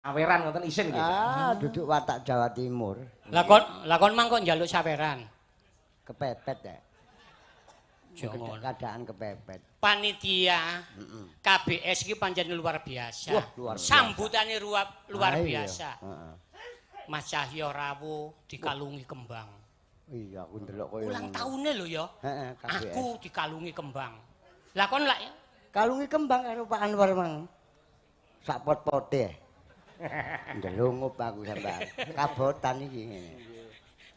Saweran ngoten isin nggih. Ah, duduk watak Jawa Timur. Lah kon mang kok njaluk saweran. Kepepet ya. Jangan. Keadaan kepepet. Panitia KBS iki pancen luar biasa. Wah, luar biasa. Sambutane luar Ah, iya. biasa. Heeh. Mas Cahyo rawuh dikalungi kembang. Iya, aku ndelok koyo Ulang ngono. tahune lho ya. Heeh, KBS. Aku dikalungi kembang. Lah kon lak Kalungi kembang karo Pak Anwar mang. Sak pot-pote. Ndelungup aku sampean. Kabotan iki ngene.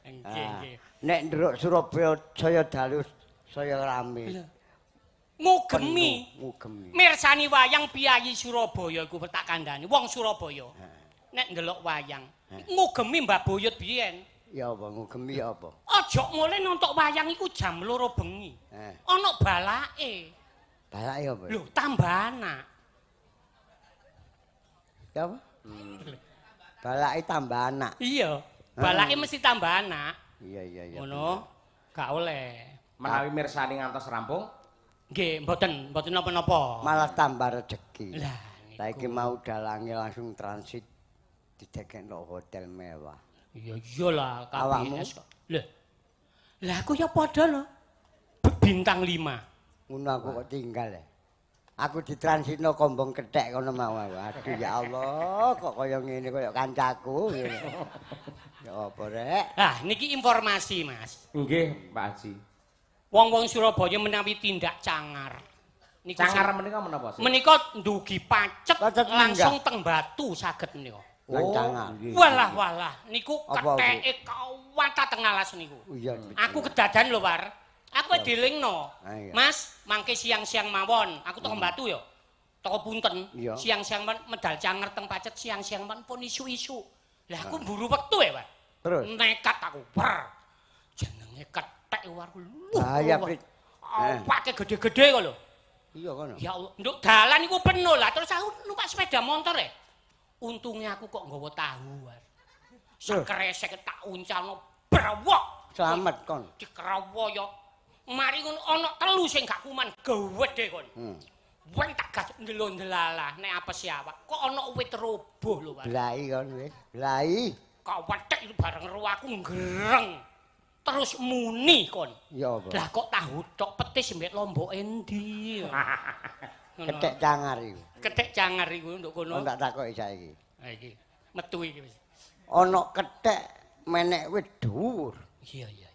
Nggih, Ah, nggih. Nek ndelok Surabaya saya dalu saya rame. Ngugemi. Penuh, ngugemi. Mirsani wayang piyayi Surabaya iku tak kandhani. Wong Surabaya. Nek ndelok wayang, ngugemi Mbah Buyut biyen. Ya apa ngugemi ya apa? Aja mulih nonton wayang iku jam 2 bengi. Ana balake. Balake apa? Lho, tambah anak. Ya apa? Balake tambah anak. Iya, balake mesti tambah anak. Iya iya iya. Ngono. Gak oleh. Menawi mirsani ngantos rampung, Nggih, mboten, mboten napa-napa. Malah tambah rezeki. Lah Lah iki niku. mau dalange langsung transit didekekno hotel mewah. Iya iya lah Awakmu? KBS kok. Lho. Lah aku ya padha lho. Bintang 5. Ngono aku kok tinggal ya. Aku ditransitno kombong kethek kono mau aku. Aduh ya Allah, kok kaya ngene kaya kancaku ngene. Ya apa rek? Lah niki informasi, Mas. Nggih, Pak Haji. Wong-wong Surabaya menawi tindak cangar. Niku Cangar menika menapa sih? Menika ndugi pacet Pacet langsung teng Batu saged menika. Nang cangar. nggih. Walah walah niku Apa ketheke kawata teng alas niku. Iya. Aku kedadan lho, War. Aku dilingno. Ah, iya. Mas, mangke siang-siang mawon. Aku teko Batu ya. Teko Punten. Iya. Siang-siang mawon medal cangar teng pacet siang-siang mawon pun isu-isu. Lah aku mburu wektu ya, War. Terus Nekat aku. Wer. Jenenge kethek war. Luh, Bahaya, luh. Prit. Awake gede-gede kok lho. Iya kono. Ya Allah, nduk dalan iku penuh lah. Terus aku numpak sepeda motor ya. Untungnya aku kok nggawa tahu. War. Sakresek tak uncalno brewok. Slamet kon. Dikrawaya. Mari ngono ana telu sing gak kuman gewedhe kon. Wong tak gas ndelok-ndelalah nek apes awak. Kok ana wit roboh lho, War. Blai kon wis. Blai. Kok wethek bareng ro aku ngreng. Terus muni kon. Ya apa? Lah kok tahu tok petis mbek lombok endi? Ngono. Kethek cangar iku. Kethek cangar iku nduk kono. Kon tak takoki saiki. Ha iki metu iki wis. Ana kethek menek wit dhuwur. Iya iya.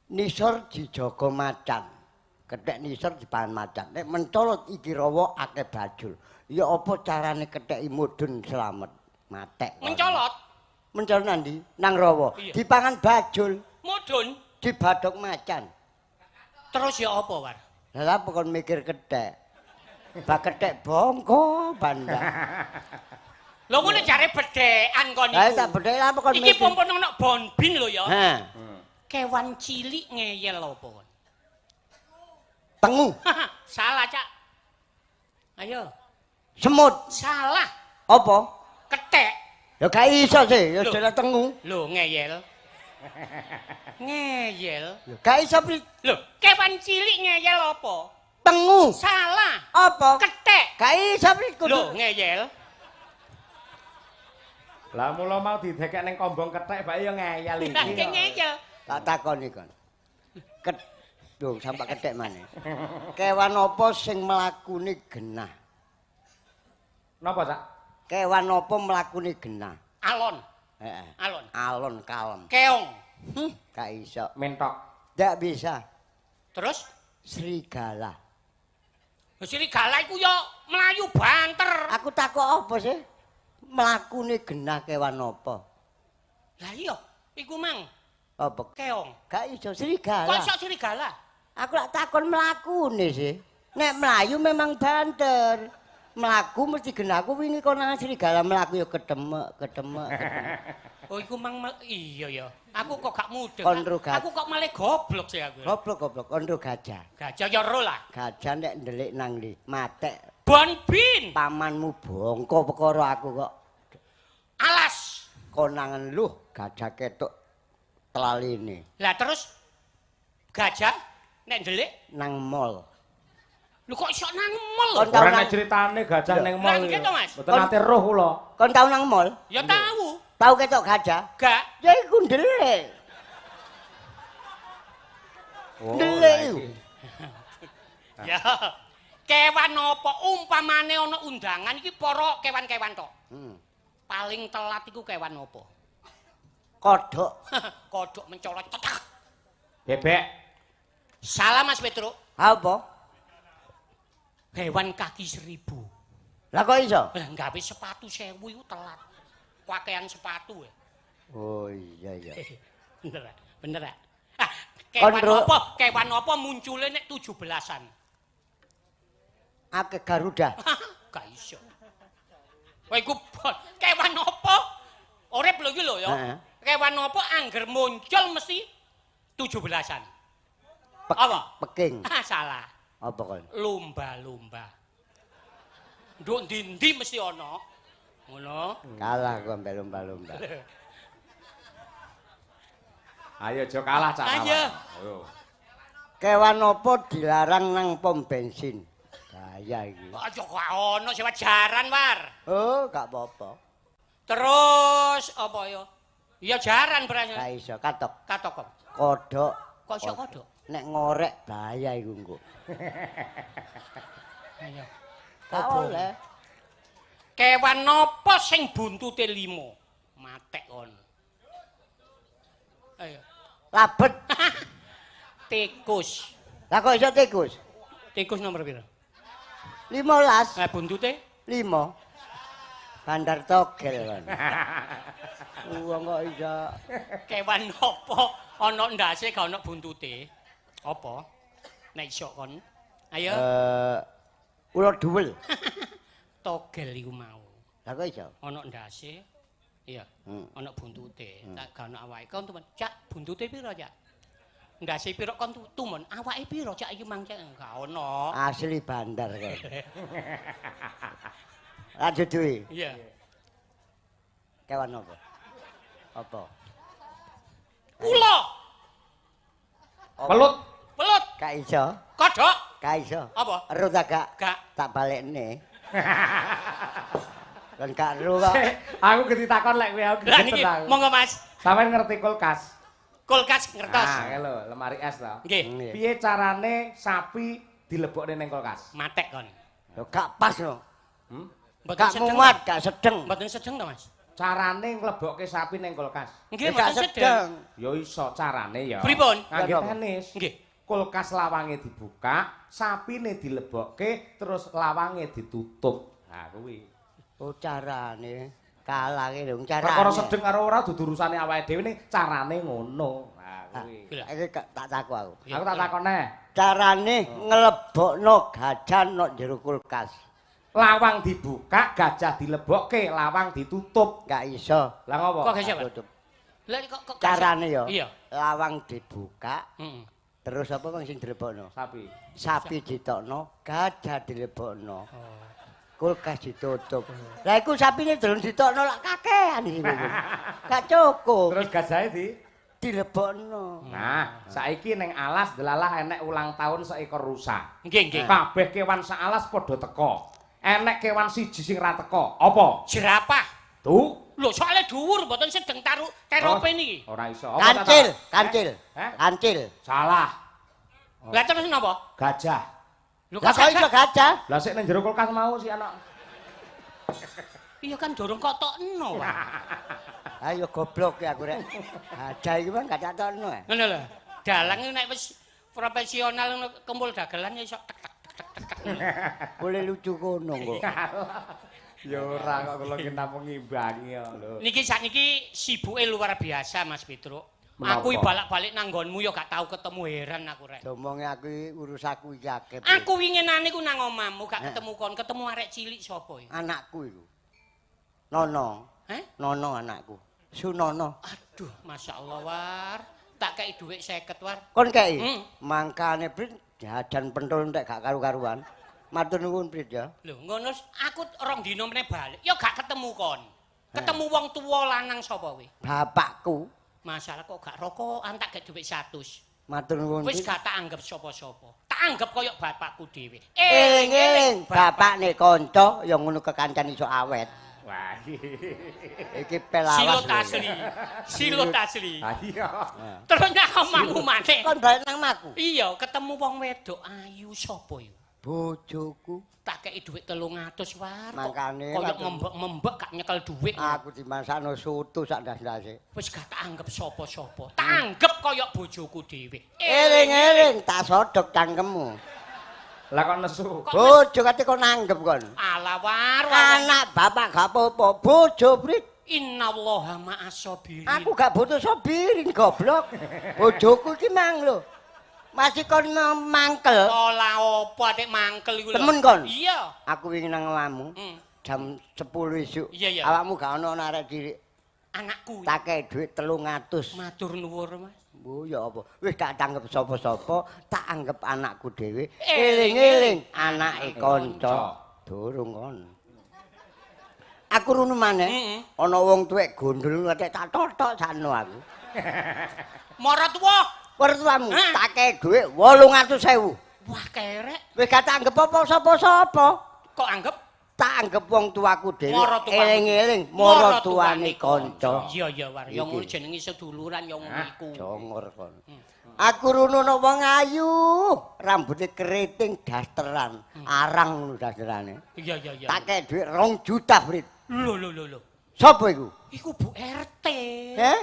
Nisor dijaga macan. Kethek nisor dipangan macan. Nek mencolot iki rawa akeh bajul. Ya apa carane kethek mudhun slamet? Matek. kon. Mencolot, Mencolot nandi? Nang rawa. Iya. Dipangan bajul, mudhun. dibadhok macan. Terus ya apa, War? Lah apa kon mikir kethek? Bak kethek bongko bandak. Lho ngono jare bedhekan kon Lah iku. tak bedhek lah apa kon Iki mikir? pompon ono bonbin lho ya. Heh. Kewan cilik ngeyel apa kon? Tengu, Salah, Cak. Ayo, semut. salah. Apa? Kethek. Ya gak iso sih, ya Lho. jelas tengu. Lho ngeyel. Ngeyel. Ya gak iso Prit. Lho, kewan cilik ngeyel apa? Tengu. Salah. Apa? Kethek. Gak iso Prit kudu. Lho ngeyel. Lah mula mau didekek ning kombong kethek bae ya ngeyel Lah iki. ngeyel. Tak takoni kon. Ket lho sampak kethek maneh. Kewan apa sing mlakune genah? Napa, Cak? Kewan apa mlakune genah? Alon, Heeh. alon. Alon kalem. Keong. Gak iso. Mentok. Ndak bisa. Terus Serigala. Serigala iku ya mlayu banter. Aku takok apa sih? Mlakune genah kewan apa? Lah iya, iku mang Apa? keong. Gak iso serigala. Kok iso serigala? Aku lak takon mlakune sih. Nek mlayu memang banter. Mlaku mesti genah. Aku wingi kon nang serigala mlaku ya kedemek, kedemek, kedemek. Oh iku mang iya ya. Aku kok gak mudeng. Konro gajah. Aku kok malah goblok sih aku. Goblok goblok kondo gajah. Gajah ya ro lah. Gajah nek ndelik nang ndi? Matek Bonbin. pamanmu bongko perkara aku kok. Alas. Konangan luh gajah ketok tlaline Lah terus gajah nek ndelik nang mall. Lho kok iso nang mall? Ora nek critane gajah ning mall. Lah nggih to, Mas. Mboten nate roh kula. Kon tau nang mall? Ya tau. Tau ketok gajah? Gak. Ya iku ndelik. Oh, ndelik. Ya. Kewan apa umpamane ana undangan iki para kewan-kewan tok. Paling telat iku kewan apa? Kodhok. Kodhok mencolot cetak. Bebek. Salah Mas Petruk. Apa? Hewan kaki 1000. Lah kok iso? Lah gawe sepatu 1000 iku telat. Pakaian sepatu ya. Oh iya iya. Bener, bener. Ah, kewan apa? Kewan apa muncule nek 17-an? Akeh Garuda. Gak iso. Kowe iku kewan apa? Urip lho iki lho ya. Kewan apa angger muncul mesti 17-an? Apa? Peking. Ah, salah. Apa kon? Lumba-lumba. Nduk ndi-ndi mesti ana. Ngono. Kalah kok mbek lumba-lumba. Ayo aja kalah cak. Ayo. Kewan apa dilarang nang pom bensin? Bahaya iki. Aja kok ana sing jaran war. Oh, gak apa-apa. Terus apa ya? Ya jaran berarti. Gak iso katok. Katok kok. Kodhok. Kok iso kodhok? Nek ngorek bahaya iku engko. Ayo. Gak oleh. Kewan napa sing buntute 5? Matek kon. Ayo. Labet. Tikus. Lah kok iso tikus? Tikus nomor piro? 15. Lah buntute? 5. Bandar togel kon. Wong kok iso. Kewan napa ana ndase gak ana buntute? Apa? Nek iso kon. Ayo. Ula duwel. Togel iku mau. Lah kok iso? Ana ndase. Iya. Ana buntute. Tak gak ana awake. Kon tumen, Cak, buntute piro, Cak? Ndase piro kon tumen? Awake piro, Cak iki mang Cak? Gak ana. Asli bandar kon. Lanjut duwe. Iya. Kewan apa? Apa? Ula. Pelut. Pelut. Gak iso. Kodhok. Gak iso. Apa? Ero ta gak? Gak. Tak balekne. Kon gak ero kok. Aku geti takon lek kowe aku geti. Monggo Mas. Sampeyan ngerti kulkas? Kulkas ngertos. Ah, lho, lemari es to. Nggih. Piye carane sapi dilebokne ning kulkas? Matek kon. Lho gak pas lho. Hmm? Gak muat, gak sedeng. Mboten sedeng to, Mas? Carane nglebokke sapi ning kulkas. Nggih, mboten sedeng. Ya iso carane ya. Pripun? Ngangge tenis. Nggih. Kulkas lawange dibuka, sapine dilebokke, terus lawange ditutup. Ha kuwi. Oh carane kalah ki lho carane. Perkara sedeng karo ora dudu urusane awake dhewe ning carane ngono. Ha kuwi. Iki tak takok aku. Aku tak takon neh. Carane nglebokno gajah nang jero kulkas. Lawang dibuka, gajah dilebokke, lawang ditutup. Gak iso. Lah ngopo? Kok gak iso? Lah kok carane ya? Iya. Lawang dibuka. Heeh. Terus apa bang sing dilebokno? Sapi. Sapi ditokno, gajah dilebokno. Oh. Kulkas ditutup. Lah iku sapine durung ditokno lak kakean iki. Gak cukup. Terus gajahe dilebokno. Nah, saiki ning alas delalah enek ulang tahun seekor rusa. Nggih, nggih. Kabeh kewan sak alas padha teka. Enek kewan siji sing ra teka. Apa? Jerapah. Tuh. Lho, soalnya dhuwur mboten sedeng taruh terope niki. Ora iso. Apa Kancil, kancil. Kancil. Salah. Lah terus napa? Gajah. Lho kok iso gajah? Lah sik ning jero kulkas mau si anak. Iya kan durung kok tokno, Pak. Ayo goblok ya aku rek. Gajah iki mah gak tak tokno. Ngono lho. Dalang nek wis profesional kumpul dagelan ya iso tek tek tek tek tek. Boleh lucu kono kok. Ya ora kok kula ki namung ngimbangi ya lho. Niki sakniki sibuke luar biasa Mas Petruk. Aku balak-balik nang nggonmu ya gak tau ketemu, heran aku rek. Domonge aku urus aku iki akeh. Aku winginane ku nang omahmu gak ketemu kon, ketemu arek cilik sapa iki? Anakku iku. Nono. Heh? Nono anakku. Sunono. Aduh, masyaallah war. Tak kei dhuwit 50 war. Kon kei? Mangkane Prit jajan pentol entek gak karu-karuan. Matur nuwun Prit ya. Lho, ngono aku rong dina meneh balik ya gak ketemu kon. Ketemu wong tuwa lanang sapa kuwi? Bapakku. Masalah kok gak rokokan tak gak dhuwit 100. Matur nuwun. Wis gak tak anggap sapa-sapa. Tak Tak anggap koyo bapakku dhewe. Eling-eling bapakne kanca ya ngono kekancan iso awet. Wah. Iki pelawas. Silut asli. Silut asli. Ha iya. Terus nang omahmu maneh. Kon balik nang omahku. Iya, ketemu wong wedok ayu sapa yo? Bojoku. Tak kei dhuwit 300 war. Mangkane koyo membek-membek gak nyekel dhuwit. Aku dimasakno soto sak ndas-ndase. Wis gak tak anggap sapa-sapa. Tak anggap koyo bojoku dhewe. Eling-eling tak sodok cangkemmu. Lah kok nesu? Bojo kate kon anggap kon. Alah war. Anak bapak gak apa-apa, bojo Brit. Innallaha ma'as sabirin. Aku gak butuh sabirin goblok. Bojoku iki mang lho. Masih kon mangkel. Olah opo atik mangkel iku lho. Temen kon? Iya. Aku wingi nang omahmu. Jam 10 isuk. Iya, iya. Awakmu gak ono arek cilik. Anakku. Tak kei dhuwit 300. Matur nuwun, Mas. Oh ya apa? Wis gak tanggep sapa-sapa, tak anggep anakku dhewe. Eling-eling anake kanca. Durung kon. Aku runu maneh. Ana wong tuwek gondol atik tak totok sakno aku. Mara tuwa. Mertuamu tak kei dhuwit 800.000. Wah, kerek. Wis gak tak anggep apa sapa-sapa. Kok anggep? Tak anggep wong tuaku dhewe. Eling-eling maratuwane kanca. Iya, iya, war. Ya ngono jenenge seduluran ya ngono iku. Jongor kon. Aku runo ana wong ayu, rambute keriting dasteran, arang ngono dasterane. Iya, iya, iya. Tak kei dhuwit 2 juta, Brit. Lho, lho, lho, lho. Sopo iku? Iku Bu RT. Heh?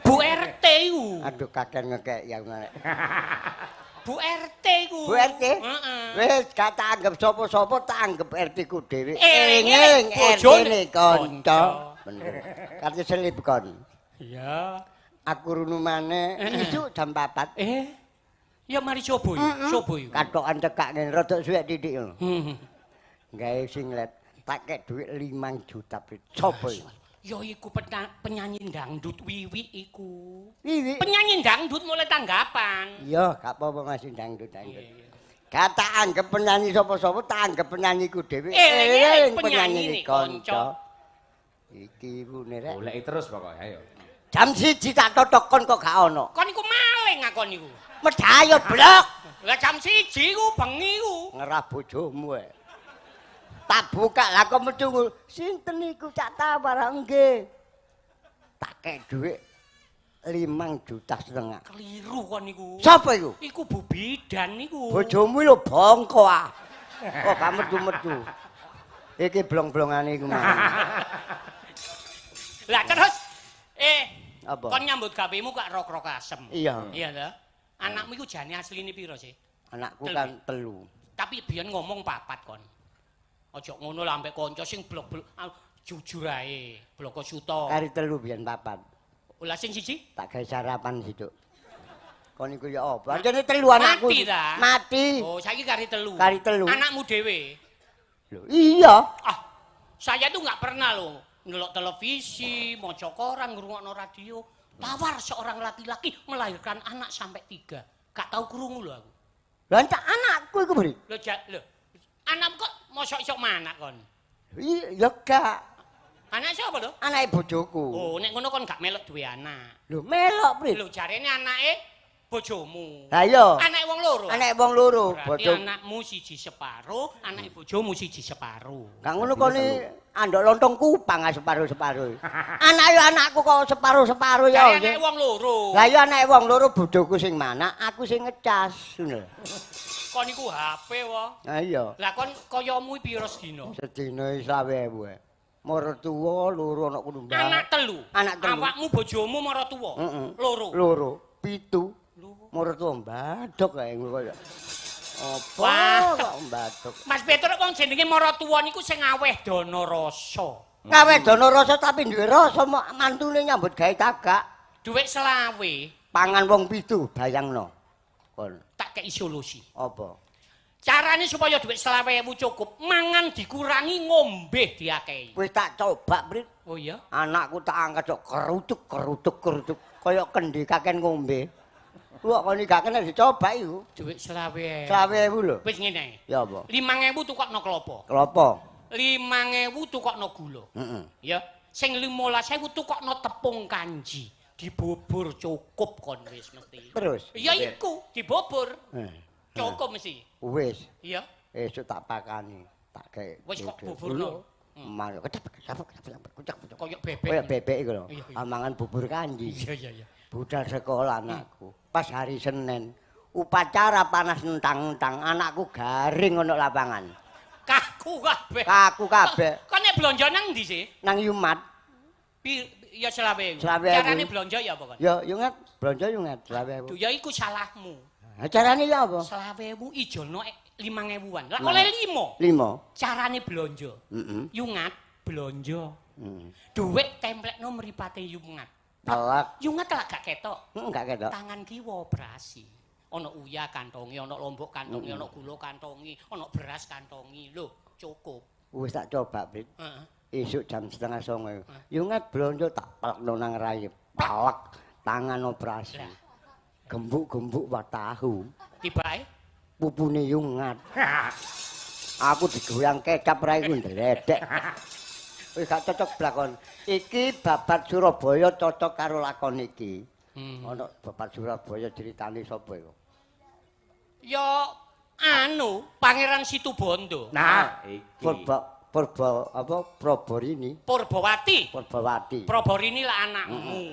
Bu RT iku. Aduh kakek ngekek ya ngene. Bu RT iku. Bu RT? Heeh. Wis gak tak anggap sapa-sapa, tak anggap RT ku dhewe. Eling-eling Eling-eling RT-ne kanca. Bener. Kate selip kon. Iya. Aku runu maneh isuk jam 4. Ya mari coba yo, coba yo. Katokan cekak ngene rada suwek titik ngono. Gawe singlet, tak kek dhuwit 5 juta. Sopo iku? Ya iku penyanyi dangdut Wiwi iku. Wiwi? Penyanyi dangdut mulai tanggapan. Iya, gak apa-apa masih dangdut-dangdut. Gak tak anggap penyanyi sapa-sapa, tak anggap penyanyiku dhewe. Eling-eling penyanyi kanca. Iki ibune rek. Goleki terus pokoke ayo. Jam 1 tak totok kon kok gak ono. Kon iku maling akon iku. Medhayo blok. Lah jam 1 iku bengi iku. Ngerah bojomu e. Tak buka lah kok metu. Sinten iku cak tawar nggih. Tak kei dhuwit 5,5 juta. Keliru kon iku. Sapa iku? Iku Bu Bidan iku. Bojomu lho bongko ah. Kok gak metu-metu. Iki blong-blongane iku mang. Lah terus apa? Kon nyambut gawemu gak rok-rok asem. Iya. Iya ta? Anakmu iku jane asline pira sih? Anakku kan 3. Tapi biyen ngomong 4 kon. Aja ngono lah ambek kanca sing blok-blok jujur ae, bloko suta. Kari 3 biyen 4. Lah sing siji? Tak gawe sarapan situk. Kon iku ya apa? Ancene 3 anakku. Mati ta? Mati. Oh, saiki kari 3. Kari 3. Anakmu dhewe. Lho, iya. Ah, saya tuh enggak pernah loh ndelok televisi, maca koran, ngrungokno radio. Tawar seorang laki-laki melahirkan anak sampai 3. Gak tau krungu lho aku. Lah entak anakku iku, Bri. Lho, lho. Anakmu kok mosok iso manak kon? Iya, ya gak. Anak siapa lho? Anake bojoku. Oh, nek ngono kon gak melok duwe anak. Lho, melok, Bri. Lho, jarene anake bojomu. Lah iya. Anake wong loro. Anake wong loro, bojo. Anakmu siji separo, anake bojomu siji separo. Gak ngono kon andok lontong kupang separo-separo. Anak yo anakku kok separo-separo ya. Anake wong loro. Lah iya anake wong loro bojoku sing manak, aku sing ngecas ngono. Kon iku HP wae. Ha iya. Lah kon kayamu pira sedina? Sedina 20.000. Maratuwa loro ana kudu mbah. Anak 3. Anak 3. Awakmu bojomu maratuwa. Loro. Loro. 7. Maratuwa mbadok kae ngono kaya. Apa kok mbadok? Mas Petruk wong jenenge maratuwa niku sing aweh dana rasa. Aweh dana rasa tapi duwe rasa mantune nyambut gawe tagak. Dhuwit 25. Pangan wong 7 bayangno. Kon. Tak kei solusi. Apa? Carane supaya dhuwit 25.000 cukup, mangan dikurangi, ngombe diakehi. Wis tak coba, Brit. Oh iya? Anakku tak angkat kok kerutuk kerutuk kerutuk kaya kendi kaken ngombe. Wah, kon iki gak kena dicoba iku. Dhuwit 25.000. 25.000 lho. Wis ngene. Ya apa? 5.000 tukokno klopo. Klopo. 5.000 tukokno gula. Heeh. Ya, sing 15.000 tukokno tepung kanji. Dibubur cukup kon wis mesti. Terus? Ya iku, dibubur. Cukup mesti. Wis. Iya. Esuk tak pakani, tak gawe. Wis kok buburno. Mari kecap kecap kecap kecap. Koyok bebek. Koyok bebek iku lho. Amangan bubur kanji. Iya iya iya. Budal sekolah anakku. Pas hari Senin, upacara panas entang-entang, anakku garing ono lapangan. Kaku kabeh. Kaku kabeh. Kon nek blonjo nang ndi sih? Nang Yumat. Ya 25.000. Carane blonjo ya apa kon? Ya Yumat, blonjo Yumat 25.000. Ya iku salahmu. Ha carane ya apa? 25.000 ijolno 5.000-an. Lah oleh 5. 5. Carane blonjo. Heeh. Yungat blonjo. Heeh. Dhuwit templekno mripate Yungat. Telek. Yungat lak gak ketok. Heeh, gak ketok. Tangan kiwa operasi. Ana uyah kantongi, ana lombok kantongi, ana gula kantongi, ana beras kantongi. Lho, cukup. Wis tak coba, Brit. Heeh. Esuk jam 8:30. Yungat blonjo tak pelekno nang rai. Pelek tangan operasi. Gembuk-gembuk wah tahu. Tibake pupune Yungat. Aku digoyang kecap raiku ndledek. Wis gak cocok blakon. Iki babat Surabaya cocok karo lakon iki. Ana babat Surabaya ceritane sapa iku? Ya anu Pangeran Situbondo. Nah, iki. Purba apa Proborini? Purbawati. Purbawati. Proborini lah anakmu.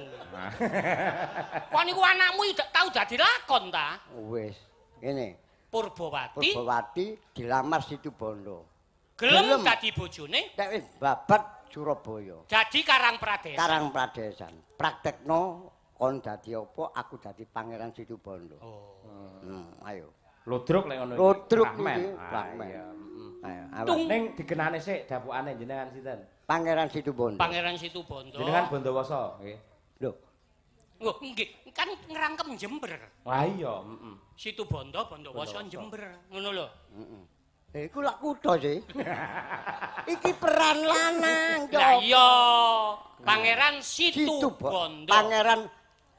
Kon niku anakmu tau dadi lakon ta? Wis, ngene. Purbawati. Purbawati dilamar Situbondo. Gelem dadi bojone? Nek wis babat Surabaya. Dadi Karang Pradesan. Karang Pradesan. Praktekno kon dadi apa, aku dadi Pangeran Situbondo. Oh. Ayo. Ludruk lek ngono iki. Ludruk iki. Rahman. Ayo. Ning digenane sik dapukane jenengan sinten? Pangeran Situbondo. Pangeran Situbondo. Jenengan Bondowoso, nggih. Lho. Lho, nggih, kan ngrangkem Jember. Wah iya, heeh. Situbondo, Bondowoso, Jember, ngono lho. Heeh. Iku lak kutha sih. Iki peran lanang. Lah iya, Pangeran Situbondo. Pangeran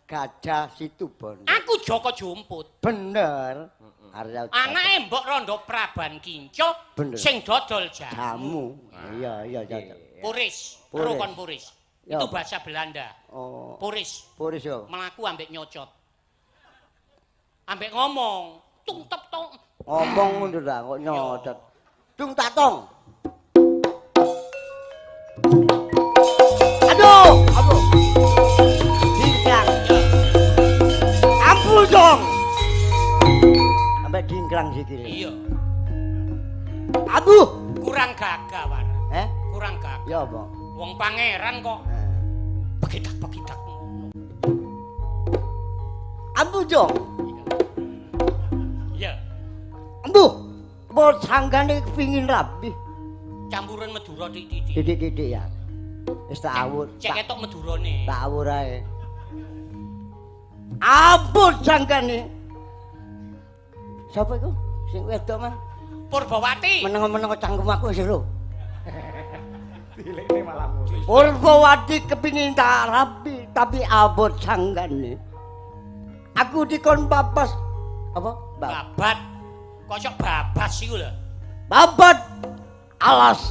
Gajah Situbondo. Aku Joko Jumput. Bener. Anake Mbok Rondo Praban Kinco sing dodol jamu. Iya, iya, iya. Puris, rukun puris. Itu bahasa Belanda. Oh. Puris. Puris yo. Mlaku ambek nyocot. Ambek ngomong, tung tep tong. Ngomong ngono ta kok nyocot. Tung tak tong. Aduh, aduh. Dingklang. Ampun dong. Sampai dingklang sikile. Iya. Aduh, kurang gagah, War. Eh? Kurang gagah. Ya apa? Wong pangeran kok. Begitak-begitak ngono. Ampun dong. Iya. Embuh, apa sanggane kepingin rapi? Campuran Madura titik-titik. Titik-titik ya. Wis tak awur. Cek ketok Madurane. Tak awur ae. Ampun sanggane. Sapa iku? Sing wedok man? Purbawati. Meneng-meneng cangkem aku wis lho. Dilekne malah mulih. Purbawati kepingin tak rapi tapi abot sanggane. Aku dikon babas apa? Babat. Kosok babas iku lho. Babat alas.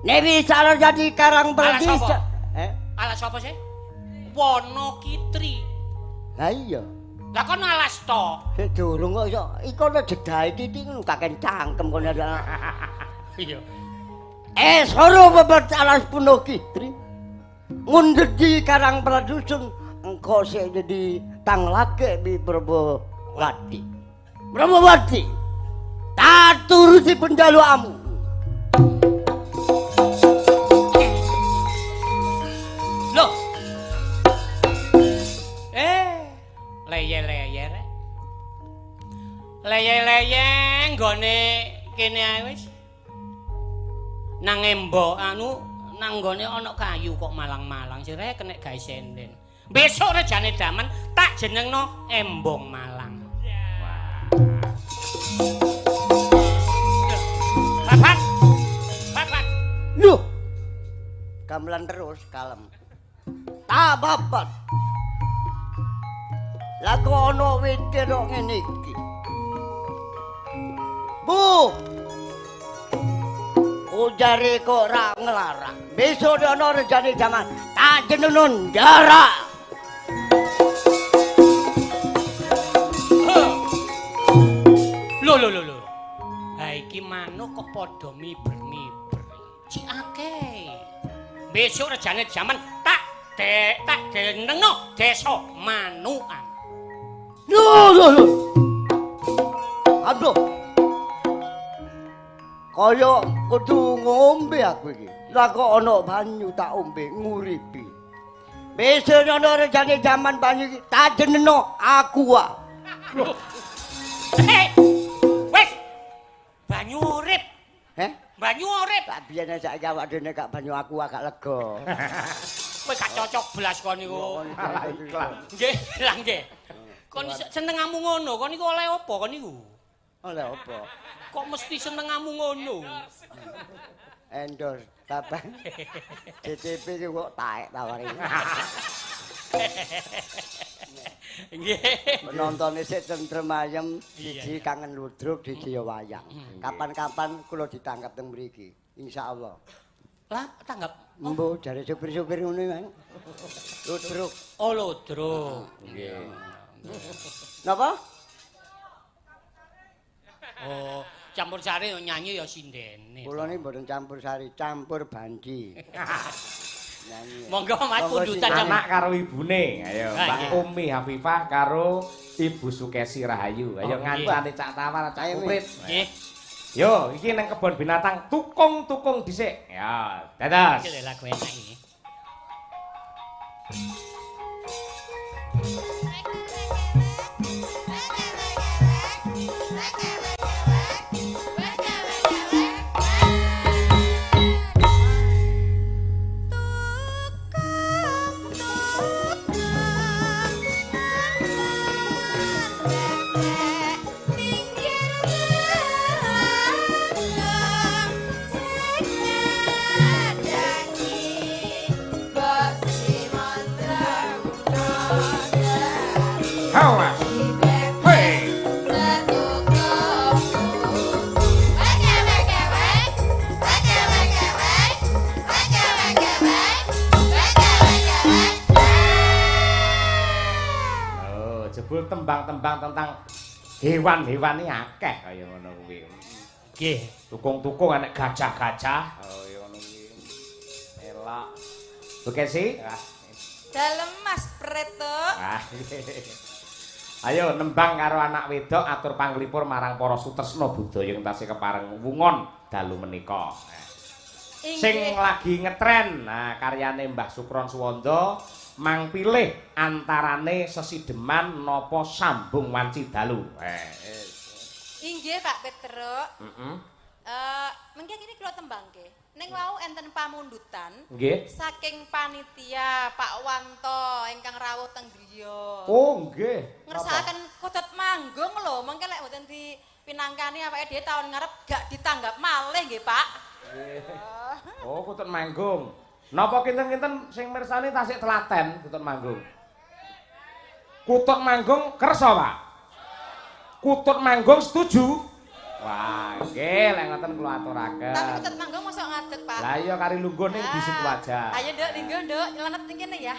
Newi salah jadi Karang Pradesa. Eh? Alas apa sih? Wonokitri. Lah iya. Lah kono alas to. Sik durung kok iso. Iku ana jedahe titik ngono kaken cangkem kono. Iya. Soro babat alas Wonokitri. Ngundut di Karang Pradusun engko sik jadi tang lage bi Purbawati. Purbawati. Tak turuti penjalukamu. Loh. Leye-leye rek. Leye-leye nggone kene ae wis. Nang embo anu nang nggone ana kayu kok malang-malang sire kenek gawe senden. Besok rejane damen tak jenengno Embong Malang. Babat. Babat. Loh. Gamelan terus kalem. Tak babat. Lah kok ana wite kok ngene iki. Bu. Ujare kok ora nglarang. Besok ana rejane jaman tak jenengno jarak. Lho lho lho lho. Ha iki manuk kok padha miber-miber. Cik akeh. Besok rejane jaman tak denengno desa manukan. Lho lho lho. Aduh. Kaya kudu ngombe aku iki. Lah kok ana banyu tak ombe nguripi. Besok ana rejane jaman banyu iki tak jenengno aku ah. Lho. Hei. Wis. Banyu urip. Heh? Banyu urip. Tak biyen saiki awak dhewe gak banyu aku agak lega. Kowe gak cocok blas kon niku. Nggih, lah nggih. Kon senengamu ngono, kon niku oleh apa kon niku? Oleh apa? Kok mesti senengamu ngono? Endorse kapan? CCP iki kok taek tawari. Nggih. Penontone sik tentrem ayem, siji kangen ludruk, siji ya wayang. Kapan-kapan kula ditangkap teng mriki, insyaallah. Lah, tanggap. Mbuh, jare supir-supir ngono Mang. Ludruk. Oh, ludruk. Nggih. Napa? Oh, campur sari nyanyi ya sindene. Kula niki mboten campur sari, campur banci. Nyanyi. Monggo Mas pundutan anak karo ibune. Ayo Mbak Umi Hafifah karo Ibu Sukesi Rahayu. Ayo ngancane Cak Tawar, Cak Kuprit. Nggih. Yo, iki nang kebon binatang tukung-tukung dhisik. Ya, dados. Iki lho lagu enak iki. Tembang-tembang tentang hewan-hewan ini akeh kaya ngono kuwi. Nggih, tukung-tukung enek gajah-gajah. Oh, ya ngono kuwi. Elok. Oke sih. Dalem Mas Preto. Ayo nembang karo anak wedok atur panglipur marang para sutresna budaya ing tasih kepareng wungon dalu menika. Sing lagi ngetren, nah karyane Mbah Sukron Suwondo mang pilih antarane sesideman napa sambung wanci dalu. Inggih Pak Petro. Heeh. Mengke kene kula tembangke. Ning wau enten pamundutan. Nggih. Saking panitia Pak Wanto ingkang rawuh teng griya. Oh, nggih. Ngersakaken kutut manggung lho, mengke lek mboten dipinangkani awake dhewe taun ngarep gak ditanggap malih nggih, Pak. Nggih. Oh, kutut manggung. Napa kinten-kinten sing mirsani tasik telaten kutut manggung? Kutut manggung kersa, Pak? Kutut manggung setuju? Wah, nggih lek ngoten kula aturaken. Tapi kutut manggung mosok ngadeg, Pak. Lah iya kari lungguh ning di situ aja. Ayo, Nduk, lungguh, Nduk, nyelenet ning kene ya.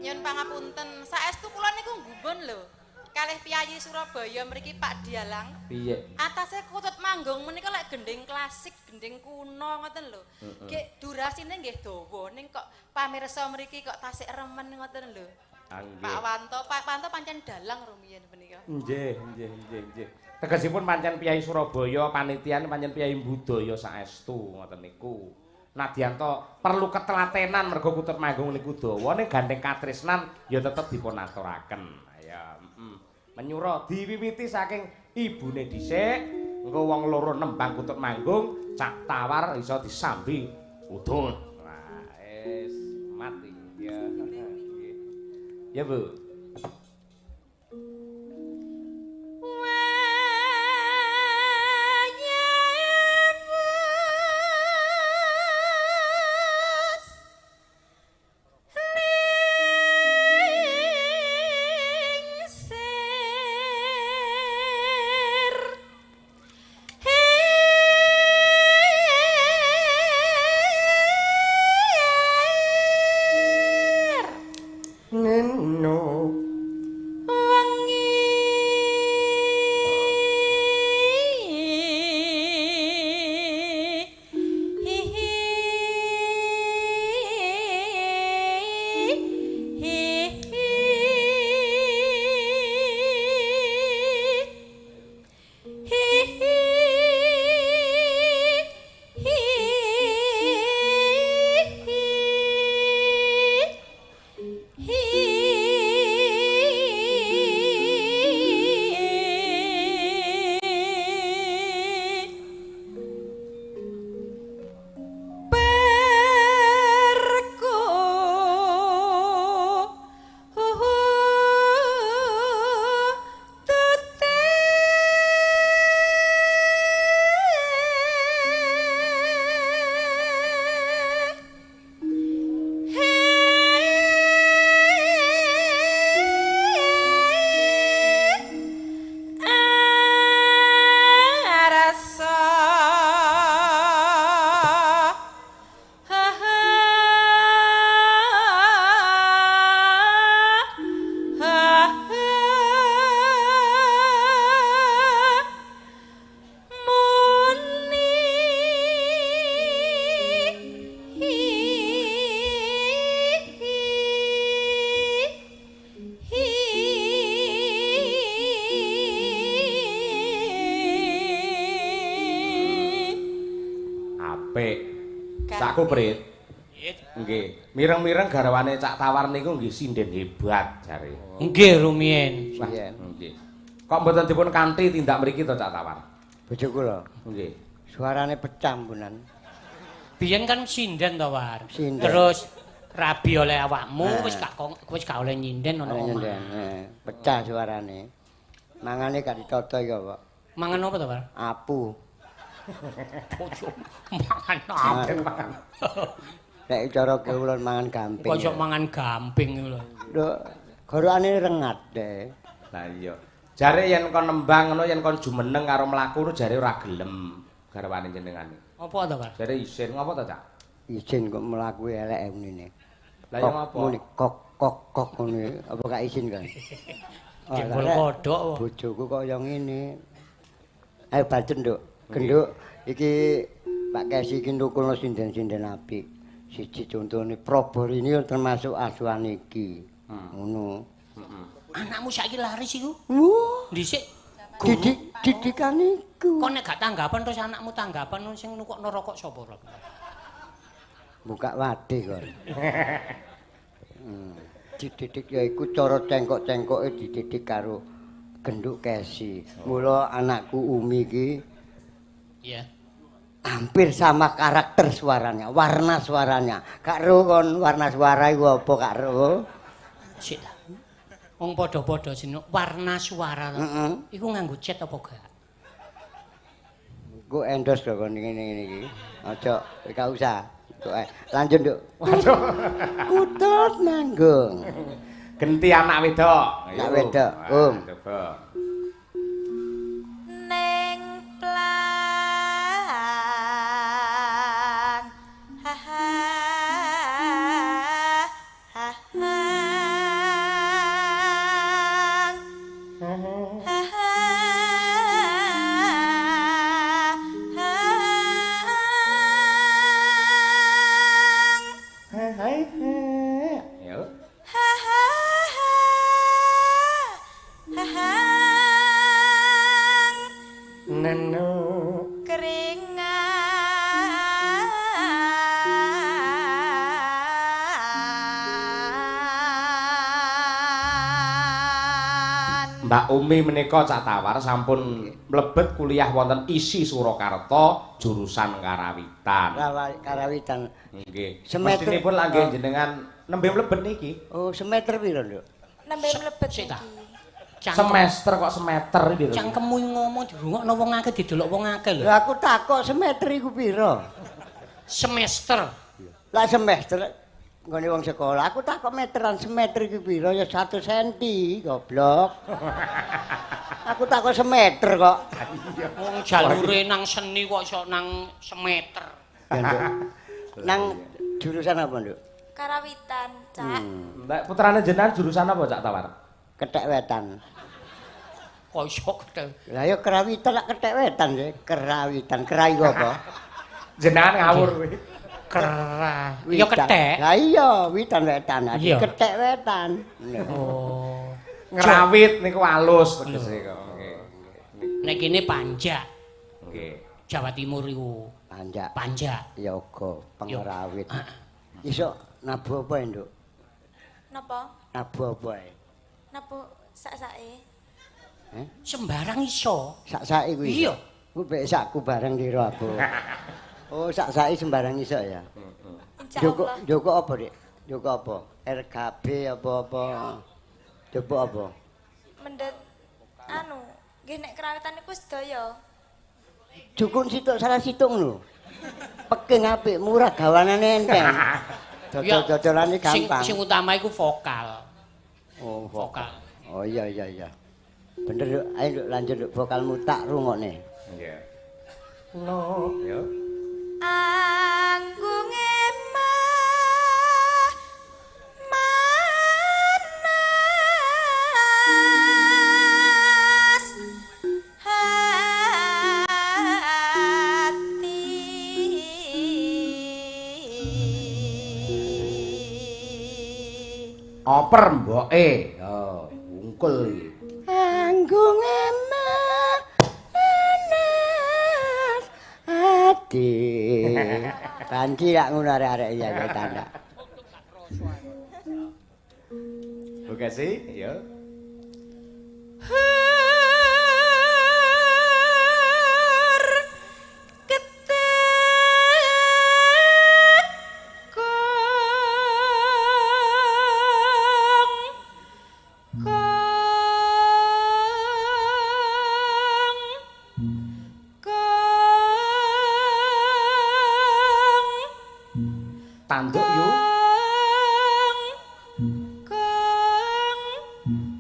Nyuwun pangapunten, saestu kula niku nggumun lho. Kalih piyayi Surabaya mriki Pak Dialang. Piye? Atase kutut manggung menika lek gending klasik, gending kuno ngoten lho. Nggih durasine nggih dawa ning kok pamirsa mriki kok tasik remen ngoten lho. Pak Wanto, Pak Wanto pancen dalang rumiyin menika. Nggih, nggih, nggih, nggih. Tegesipun pancen piyayi Surabaya panitiane pancen piyayi budaya saestu ngoten niku. Nadyanto perlu ketelatenan mergo kutut manggung niku dawa ning gandeng katresnan ya tetep dipun aturaken. Ayo, Menyura diwiwiti saking ibune dhisik, engko wong loro nembang kutut manggung, Cak Tawar iso disambi udut. Wah, wis mati. Ya. Ya, Bu. Apik. Cakku Prit. Nggih. Mireng-mireng garwane Cak Tawar niku nggih sinden hebat jare. Nggih rumiyin. Nggih. Kok mboten dipun kanthi tindak mriki to Cak Tawar? Bojo kula. Nggih. Suarane pecah mbunan. Biyen kan sinden to, War. Terus rabi oleh awakmu wis gak oleh nyinden ana omah. Pecah suarane. Mangane gak ditata iki kok. Mangan apa to, War? Apu. Bojo mangan apu. Nek cara kula mangan gamping. Kok iso mangan gamping iku lho. Lho, gorokane rengat de. Lah iya. Jare yen kon nembang ngono yen kon jumeneng karo mlaku jare ora gelem garwane jenengane. Apa to, Pak? Jare isin ngopo to, Cak? Isin kok mlaku elek ngene. Lah ya ngopo? Muni kok kok kok ngene. Apa gak isin kan? Jebul kodhok. Bojoku kok ya ngene. Ayo bacen, Nduk. Genduk iki Pak Kesi iki nukulno sinden-sinden apik. Siji contone Proborini termasuk asuhan iki. Ngono. Anakmu saiki laris iku? Wuh. Dhisik didikan iku. Kok nek gak tanggapan terus anakmu tanggapan sing nukokno rokok sapa, Rob? Buka wadhe kon. Dididik ya iku cara cengkok-cengkoke dididik karo Genduk Kesi. Mula anakku Umi iki iya. Hampir sama karakter suaranya, warna suaranya. Gak ro kon warna suara iku apa gak ro? Sik ta. Wong padha-padha jeneng warna suara to. Iku nganggo cat apa gak? Ku endos lho kon ngene-ngene iki. Aja gak usah. Lanjut, Nduk. Waduh. Kutut manggung. Genti anak wedok. Anak wedok, Om. Coba. Neng plang ha ha ha ha Mbak Umi menika Cak Tawar sampun mlebet kuliah wonten ISI Surakarta jurusan Karawitan. Karawitan. Nggih. Mestinipun lha nggih jenengan nembe mlebet niki. Oh, semeter piro, Nduk? Nembe mlebet niki. Semester kok semeter iki lho. Cangkemmu ngomong dirungokno wong akeh didelok wong akeh lho. Lah aku takok semeter iku piro? Semester. Lah semester nggone wong sekolah, aku takok meteran semeter iki piro ya 1 senti, goblok. Aku takok semeter kok. Wong jalure nang seni kok iso nang semeter. Ya, Nduk. Nang jurusan apa, Nduk? Karawitan, Cak. Mbak putrane jenengan jurusan apa, Cak Tawar? Kethek wetan. Kok iso kethek? Lah ya karawitan lak kethek wetan ya, karawitan. Kera iku apa? Jenengan ngawur kuwi. Kera. Ya kethek. Lah iya, witan wetan. Kethek wetan. Oh. Ngrawit niku alus tegese kok. Nggih. Nek kene panjak. Nggih. Jawa Timur iku. Panjak. Panjak. Yoga pengrawit. Iso nabuh apa, Nduk? Napa? Nabuh apa ae? Nabuh sak-sake. Heh? Sembarang iso. Sak-sake kuwi. Iya. Ku mek sakku bareng kira apa. Oh, sak-sake sembarang iso ya. Insyaallah. Joko apa, Dik? Joko apa? RKB apa-apa? Joko apa? Mendhet anu, nggih nek kerawitan niku sedaya. Jukun situk salah situk ngono. Peking apik, murah gawanane enteng. Dodol-dodolane gampang. Sing utama iku vokal. Oh, vokal. Oh iya iya iya. Bener, Nduk. Ayo Nduk lanjut Nduk vokalmu tak rungokne. Iya. No, yo. Anggunge manas hati. Oper mboke. Yo, wungkul iki. Anggunge manas hati. gede. Banci lak ngono arek-arek iya ya tanda. Bu Kesi, yo. Tanduk yu. Kong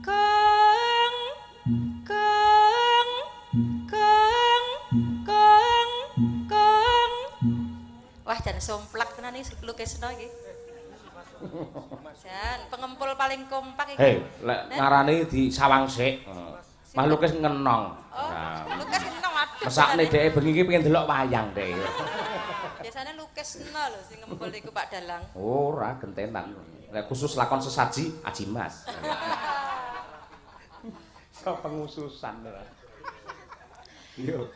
kong kong kong kong kong. Wah, jan somplak tenan iki lukisno iki. Jan pengempul paling kompak iki. Hei, lek ngarani di sawang sik. Mah lukis ngenong. Oh, lukis ngenong waduh. Mesakne dheke bengi iki pengen delok wayang dheke. Biasane lukisno lho sing ngempul iku Pak Dalang. Ora gentenan. Lek khusus lakon sesaji Aji Mas. So pengususan ora. Yo.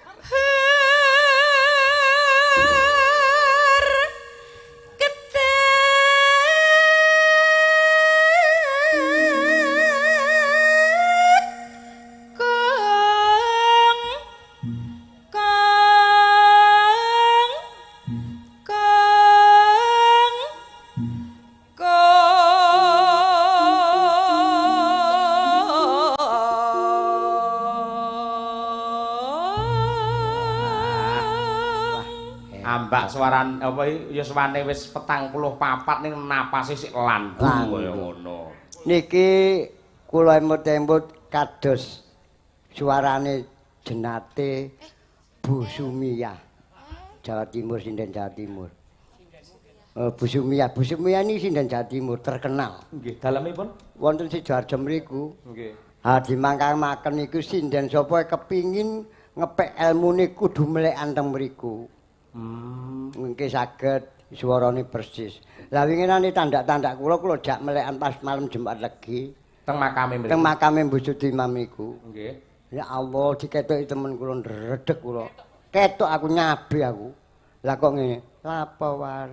Ambak suaran apa yuswane wis 44 ning napase sik landung kaya ngono. Niki kula emut-emut kados suarane jenate Bu Sumiyah. Jawa Timur, sinden Jawa Timur. Bu Sumiyah, Bu Sumiyah niki sinden Jawa Timur terkenal. Nggih, dalemipun wonten Sidoarjo mriku. Nggih. Ha dimangkamaken niku sinden sapa kepingin ngepek elmune kudu melekan teng mriku. Mungkin saged suarane persis. Lah winginane tandak-tandak kula kula jak melekan pas malam Jumat Legi teng makame mriku. Teng makame Mbah Sutimam niku. Nggih. Ya Allah diketoki temen kula ndredeg kula. Ketok aku nyabe aku. Lah kok ngene. Lapa war?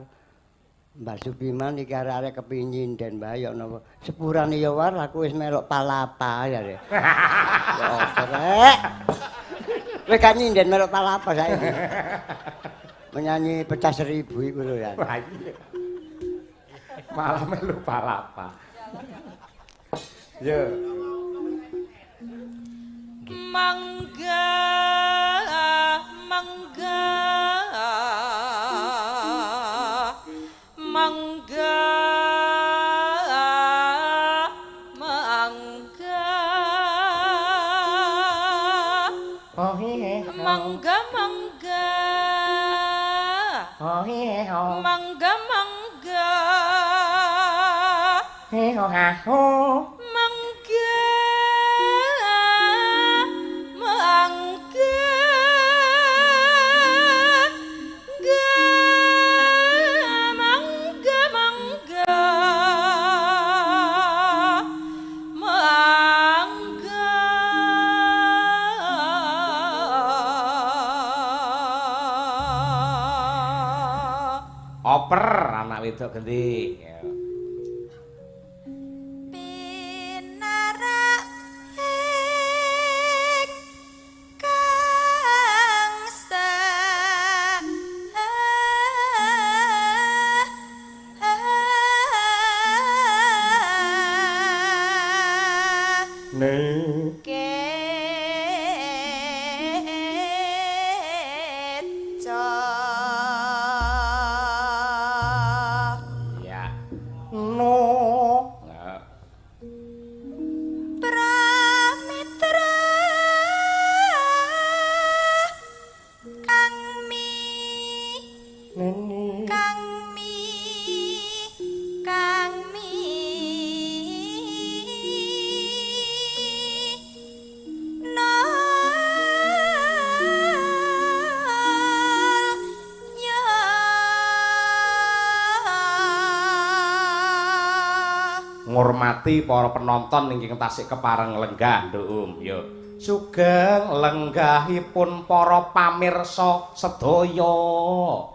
Mbah Supiman iki arek-arek kepingin nyinden Mbah ya napa. Sepurane ya war aku wis melok palapa ya. Ya apa rek. Kowe gak nyinden melok palapa saiki. Menyanyi pecah seribu iku lho ya. Wah iya. Malah melu palapa. Yo. Mangga mangga mangga mangga. Oh iya. Mangga mangga. Oh he ho. Mangga mangga. He ho ha ho. Mangga mangga. Ga mangga mangga. Mangga. Oper anak wedok gendi. Pinarak ing kang Ne. Ngurmati para penonton ingkang tasik kepareng lenggah, Nduk Um. Yo. Sugeng lenggahipun para pamirsa sedaya.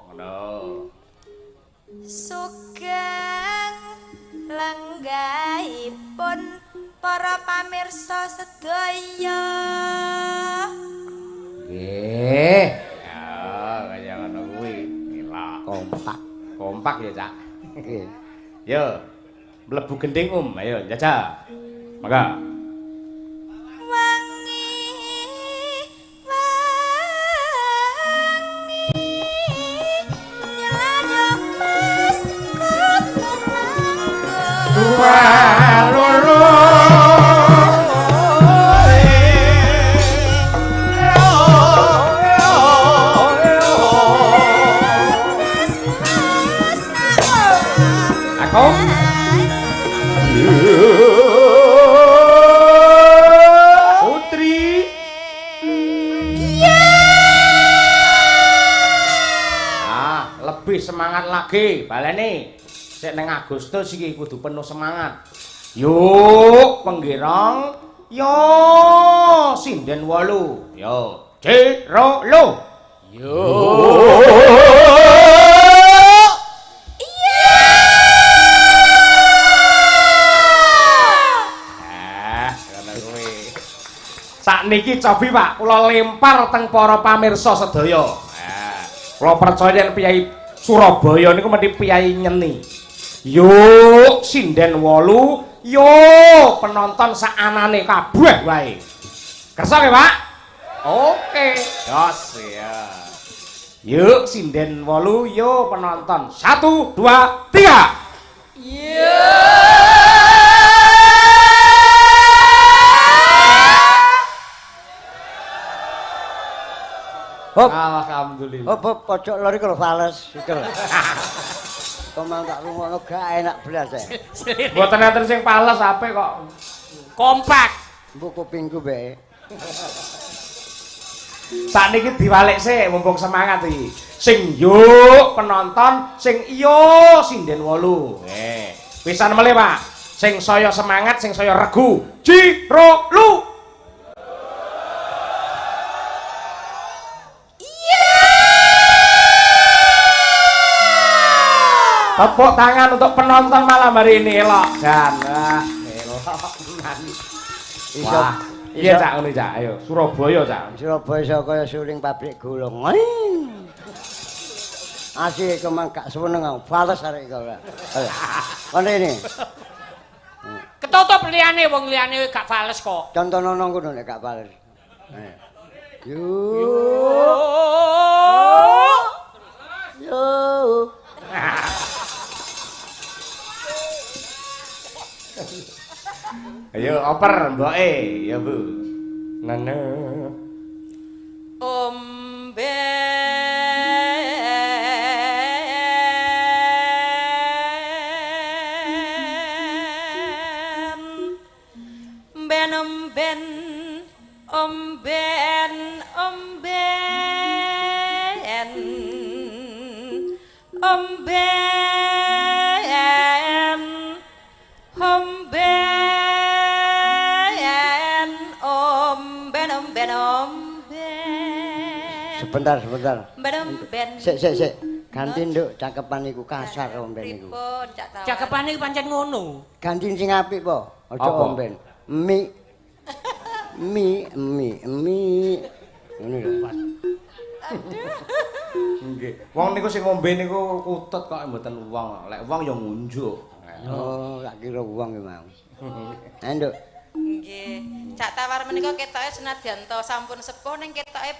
Ngono. Sugeng lenggahipun para pamirsa sedaya. Nggih. Ya, kaya ngono kuwi. Elok. Kompak. Kompak ya, Cak. Nggih. Yo. Mlebu gending, Om. Ayo njajal. Mangga. Wangi wangi nyelayo mas kutu mangga. Dua loro. Aku. Putri. Ah, lebih semangat lagi, baleni. Sik nang Agustus iki kudu penuh semangat. Yuk, penggirong. Yo, sinden 8. Yo, jero lo. Yo. Sakniki cobi Pak, kula lempar teng para pamirsa sedaya. Nah, kula percaya yen piyai Surabaya niku mesti piyai nyeni. Yuk sinden 8, yo penonton sakanane kabeh wae. Kersa nggih, Pak? Oke, jos ya. Yuk sinden 8, yo penonton. 1 2 3. Yo. Hop. Alhamdulillah. Hop, hop, pojok lor iku lho fales iki lho. Kok tak rungokno gak enak blas ya. Mboten enten sing fales apik kok. Kompak. Mbok kupingku bae. Sakniki diwalik sik mumpung semangat iki. Sing yuk penonton, sing iyo sinden 8. Nggih. Pisan melih, Pak. Sing saya semangat, sing saya regu. Ji ro lu. Tepuk tangan untuk penonton malam hari ini, elok jan. Wah, elok tenan. Iso. Iya, Cak, ngono Cak. Ayo, Surabaya, Cak. Surabaya iso kaya suling pabrik gula. Asih kemang gak seneng aku. Fales arek iki ora. Kono ini. Ketutup liyane wong liyane gak fales kok. Contonono ngono nek gak fales. Yo. Yo. Ayo oper mboke ya Bu. Nene. Omben ben omben omben omben omben omben omben omben omben. Sebentar, sebentar. Ben. Sik, sik, sik. Ganti nduk cakepan iku kasar omben iku. Pripun Cak Tawar? Cakepane iku pancen ngono. Ganti sing apik po. Aja omben. Mi. Mi, mi, mi. Ngono lho. Aduh. Nggih. Wong niku sing ngombe niku kutut kok mboten wong. Lek wong ya ngunjuk. Oh, tak kira wong ki mau. Ayo nduk. Nggih. Cak Tawar menika ketoke senadyan to sampun sepuh ning ketoke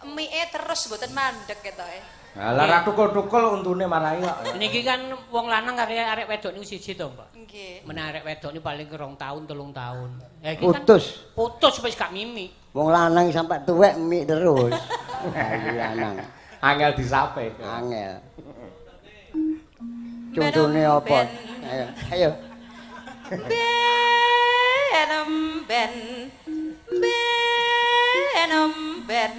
mie terus mboten mandek ketoke. Lah ra tukul-tukul untune marai kok. Niki kan wong lanang karo arek wedok niku siji to, Mbak. Nggih. Men arek wedok niku paling 2 tahun, 3 tahun. Ya iki kan putus. Putus wis gak mimi. Wong lanang sampai tuwek mik terus. Iki lanang. Angel disape. Angel. Contone apa? Ayo, ayo. Ben ben ben ben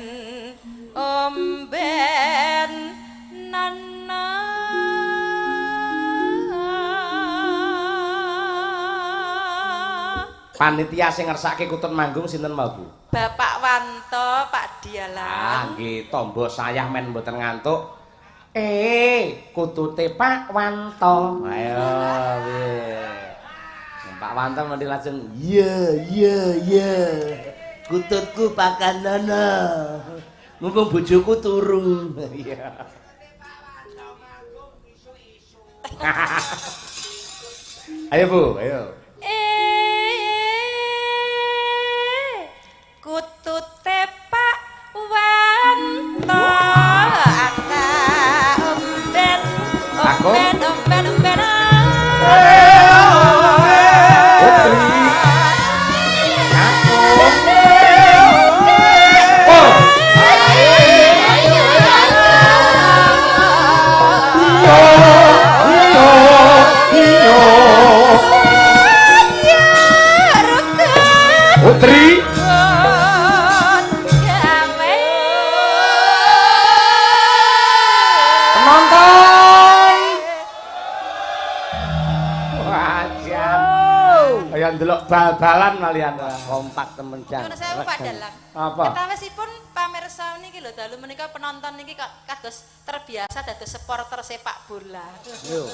omben nana. Panitia sing ngersake kutut manggung sinten mau, Bu? Bapak Wanto, Pak Dialang. Ah, nggih, tombo sayah men mboten ngantuk. Kutute Pak Wanto. Ayo, piye. Pak Wanto mesti langsung iya iya iya. Kututku pakanana. Mumpung bojoku turu. Iya. Ayo Bu, ayo. Kutute Pak Wanto aka omben omben omben omben. Putri. Putri. Penonton. Wajah. Kaya ndelok bal-balan malian. Kompak temen jan. Nyuwun sewu Pak Dalang. Apa? Ketawisipun pamirsa niki lho dalu menika penonton niki kok kados terbiasa dados supporter sepak bola. Lho,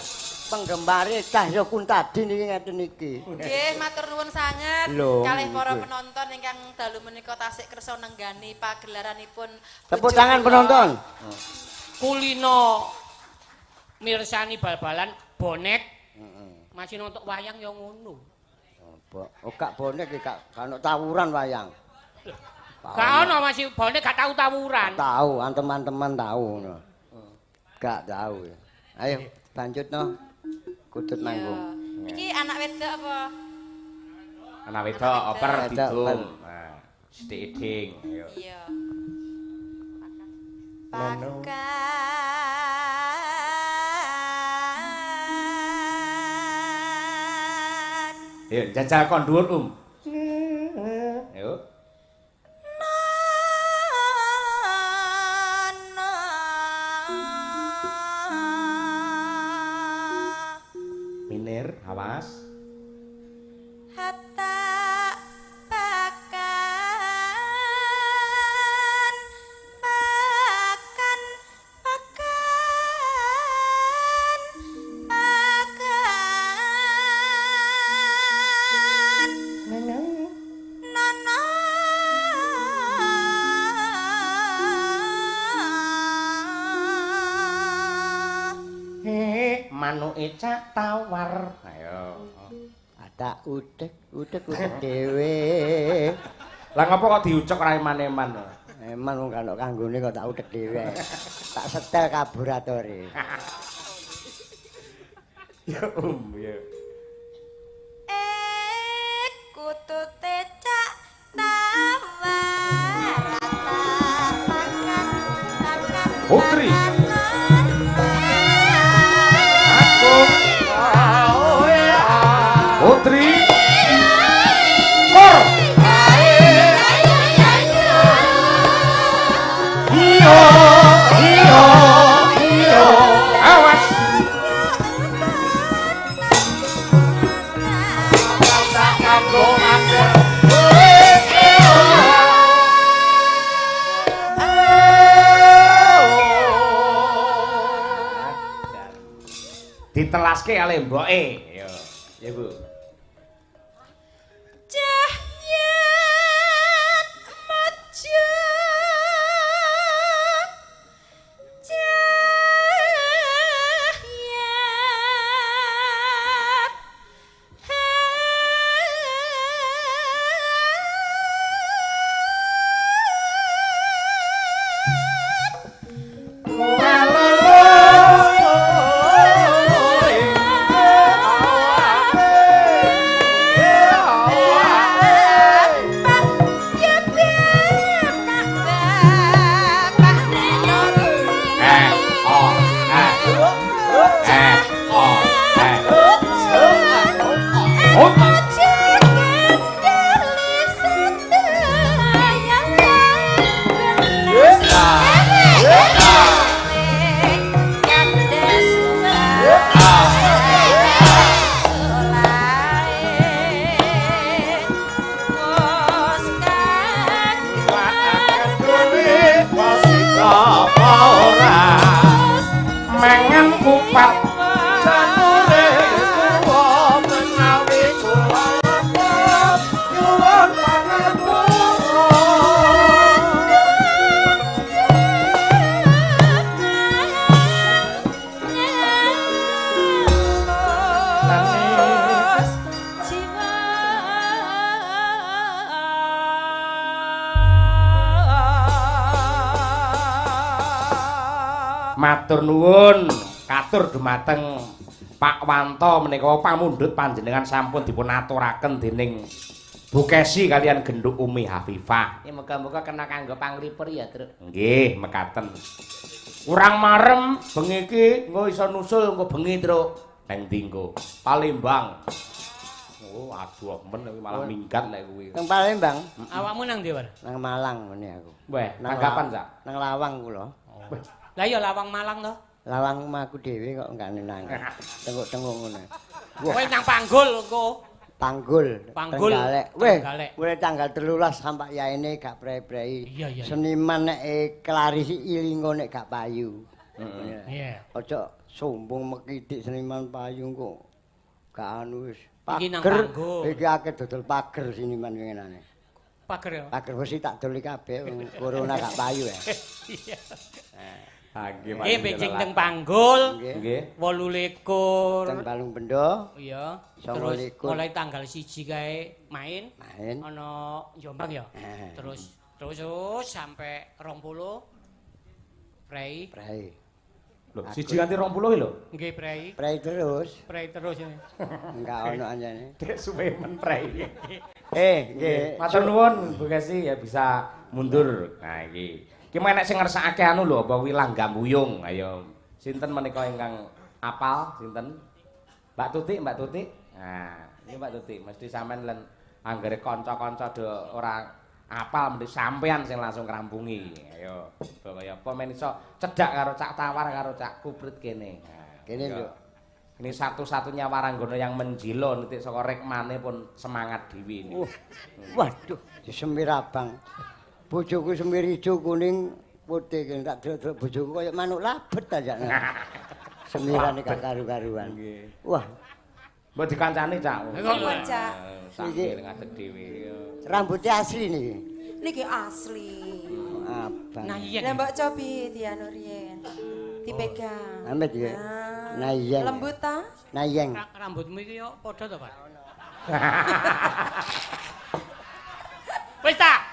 penggemare Cahya Kuntadi niki ngeten iki. Nggih, matur nuwun sanget kalih para penonton ingkang dalu menika tasik kersa nenggani pagelaranipun. Tepuk tangan penonton. Kulino mirsani bal-balan bonek. Masih nonton wayang ya ngono. Oh, gak bonek iki gak ono tawuran wayang. Gak ono masih bonek gak tau tawuran. Tahu, teman-teman tahu ngono. Gak tahu. Ayo lanjutno. Kutut manggung. Iki anak wedok apa? Anak wedok oper didung. Nah, sithik iding. Ayo. Iya. Pakan. Ayo jajal kon dhuwur, Um. Ayo. Minir, awas. Hatta pakan pakan pakan pakan nana. Manuke cak tawar. Ayo. Ada udek, udek udek dhewe. Lah ngopo kok diucek ora eman-eman? Eman wong kan kanggone kok tak udek dhewe. Tak setel karburatore. Ya ya. Kutute cak tawar. Pakan pakan. Putri. Putri. Kor. Iyo, iyo, iyo. Awas. Ditelaske kali mboke. Yo, ya Bu. Cahyat maja cahyat Matur nuwun katur dumateng Pak Wanto menika pamundhut panjenengan sampun dipun aturaken dening Bu Kesi kalian Genduk Umi Hafifah. Ya muga-muga kena kanggo panglipur ya, Truk. Nggih, mekaten. Kurang marem bengi iki engko iso nusul engko bengi, Truk. Nang ndi engko? Palembang. Oh, aduh men kuwi malah minggat nek kuwi. Nang Palembang, Awakmu nang ndi, War? nang Malang ngene aku. Weh, Nang tanggapan, Cak. Nang Lawang kula. Lah iya Lawang Malang to. Lawang omahku dhewe kok enggak nang. Tenguk-tenguk ngono. Kowe nang Panggul engko. Panggul, Panggul, Trenggalek. Weh, mulai tanggal 13 sampai yaene gak prei-prei. Iya, iya. Seniman nek klarisi ilingo nek gak payu. Iya. Aja sombong mekitik seniman payu kok. Gak anu wis. Iki nang Pager, Panggul. iki akeh dodol pager seniman winginane. Pager ya. Pager wis tak doli kabeh corona gak payu ya. Iya. Ha nggih, Nggih benjing teng Panggul. Nggih. 28. Teng Balung Bendo Iya. Terus 29. mulai tanggal 1 kae main. Main. Ana Jombang ya. Terus terus sampai 20 prei. Prei. Lho, 1 nganti 20 lho. Nggih prei. Prei terus. Prei terus ini. Enggak ono anjane. Dek suwe men prei. Nggih. Matur nuwun Bu Kesi ya bisa mundur. Nah iki. Iki menek sing ngersakake anu lho apa kuwi langgam wuyung. Ayo sinten menika ingkang apal sinten? Mbak Tutik, Mbak Tutik. Nah, iki Mbak Tutik mesti sampean len anggere kanca-kanca do ora apal mesti sampean sing langsung ngrampungi. Ayo, kaya apa men iso cedhak karo Cak Tawar karo Cak Kuprit kene. Nah, Kene lho. Ini satu-satunya waranggono yang menjilo nitik saka rekmane pun semangat dhewe ini. Waduh, disemir abang. Bojoku semir ijo kuning putih kene tak delok-delok bojoku kaya manuk labet aja. Semirane gak karu-karuan. Wah, Mbok dikancani, Cak. Sampun, Cak. Sambil ngadeg dhewe. Rambutnya asli niki. Niki asli. Abang. Nah iya. Lah mbok cobi dianu riyen. Dipegang. Amit ya. Nah iya. Lembut ta? Nah iya. Rambutmu iki yo padha to, Pak? Wis ta,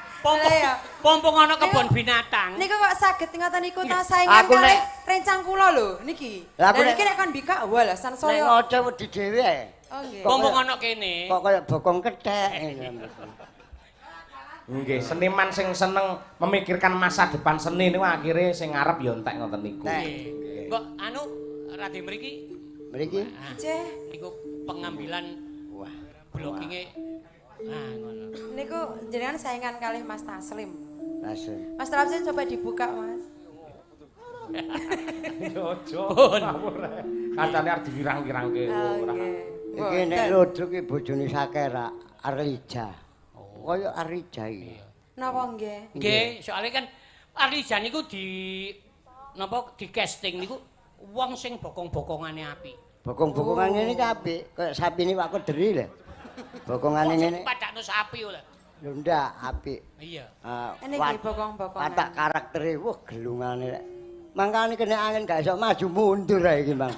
pompong ana kebon binatang. Niku kok saged ngoten niku ta saingan kalih rencang kula lho niki. Lah niki nek kon bikak walah sansaya. Nek ngaca wedi dhewe ae. Oh nggih. Pompong ana kene. Kok kaya bokong kethek. Nggih, seniman sing seneng memikirkan masa depan seni niku akhire sing ngarep ya entek ngoten niku. Nggih. Kok anu radi mriki? Mriki? Nggih. Niku pengambilan wah blockinge. Nah, ngono. Niku jenengan saingan kalih Mas Taslim. Taslim. Mas Taslim coba dibuka, Mas. Yo aja. Kancane arep diwirang-wirangke ora. Iki nek ludruk iki bojone Sakera, Arlija. Kaya Arlija iki. Napa nggih? Nggih, soalnya kan Arlija niku di napa di casting niku wong sing bokong-bokongane apik. Bokong-bokongane ngene iki apik, kaya sapine Pak Kodri lho. Bokongane ngene. Padakno sapi lho. Lho ndak apik. Iya. Niki bokong-bokongan. Watak karaktere wah gelungane rek. Mangkane kena angin gak iso maju mundur ae iki, Bang.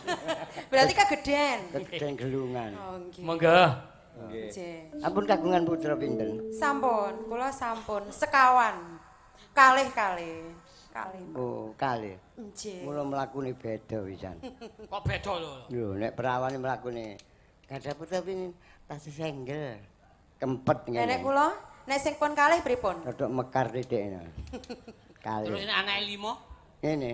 Berarti kegeden. Kegeden gelungan. Oh nggih. Monggo. Nggih. Ampun kagungan putra pinten? Sampun, kula sampun sekawan. Kalih-kalih. Kalih. Oh, kalih. Nggih. Mula mlakune beda pisan. Kok beda lho? Lho, nek perawane mlakune gadah putra pinten? Tas senggel. Kempet ngene. Nek kula, nek sing pun kalih pripun? Rodok mekar titik. Kalih. Terus nek anake 5? Ngene.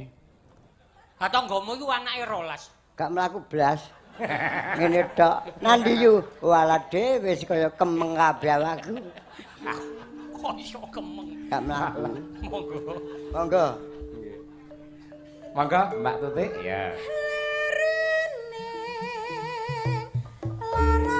Ha tanggamu iku anake 12. Gak mlaku blas. Ngene tok. Nandi yu? Walah dhewe wis kaya kemeng kabeh awakku. Kok iso kemeng? Gak mlaku. Monggo. Monggo. Nggih. Monggo Mbak Tutik. Ya. Rajin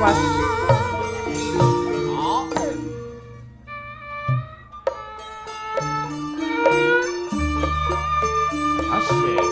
Lawas. Asik.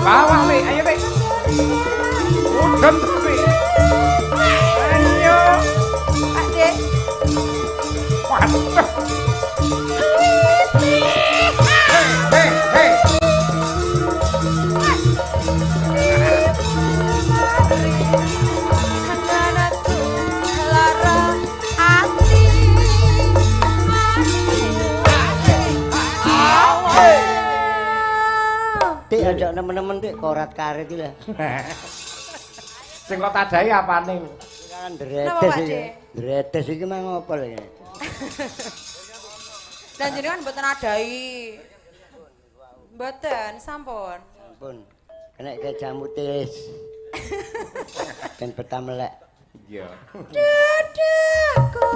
Bawah nih, ayo nih. Udan terus nih. Ayo. Adek. Waduh. Hei, hei, hei. Dik aja nemen-nemen dik korat karet iki lah. Sing kok tadahi apane? Kan dredes iki. Dredes iki mang apa lho iki? Lah jenengan mboten adahi. Mboten, sampun. Sampun. Kena ke jamu tilis. Ben betah melek. Iya. Dadaku.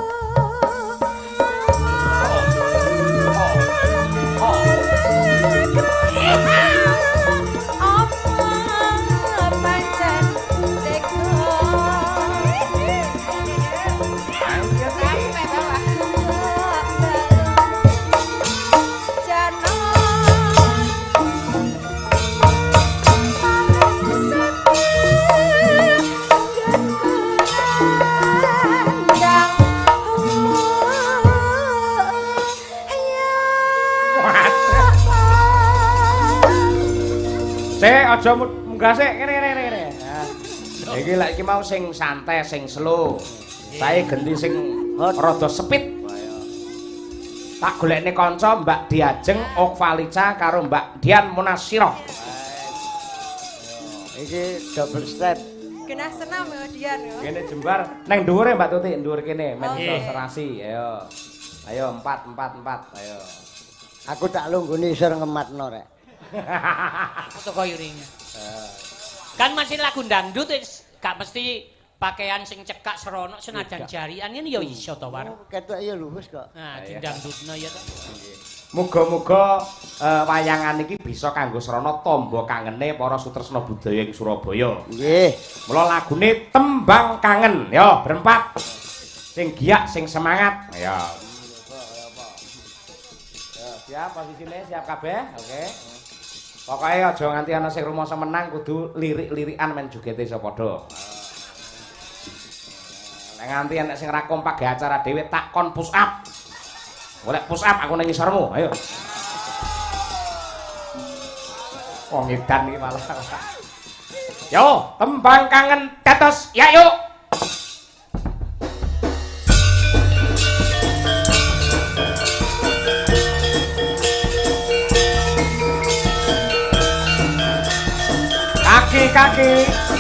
Sik aja munggah sik kene kene kene. Iki lek iki mau sing santai, sing slow. Sae genti sing rada sepit. Tak golekne kanca Mbak Diajeng Okvalica karo Mbak Dian Munasirah. Iki double step. Genah senam ya Dian ya. Kene jembar nang dhuwure Mbak Tuti, dhuwur kene men iso serasi. Ayo. Ayo 4 4 4. Ayo. Aku tak lunggune isor ngematno rek. Foto koyuringnya. Kan masih lagu dangdut gak mesti pakaian sing cekak seronok senajan jarian ini ya iso to War. Ketok ya luwes kok. Nah, didangdutno ya to. Muga-muga wayangan iki bisa kanggo srana tamba kangene para sutresna budaya ing Surabaya. Nggih. Mula lagune Tembang Kangen ya berempat. Sing giyak, sing semangat. Ayo. Siap posisine, siap kabeh. Oke. Pokoke aja nganti ana sing rumangsa menang kudu lirik-lirikan men jogete iso padha. Nek nganti enek sing ra kompak gawe acara dhewe tak kon push up. Golek push up aku nang ngisormu, ayo. Wong edan iki malah. Yo, Tembang Kangen dados ya yuk. Kaki kaki.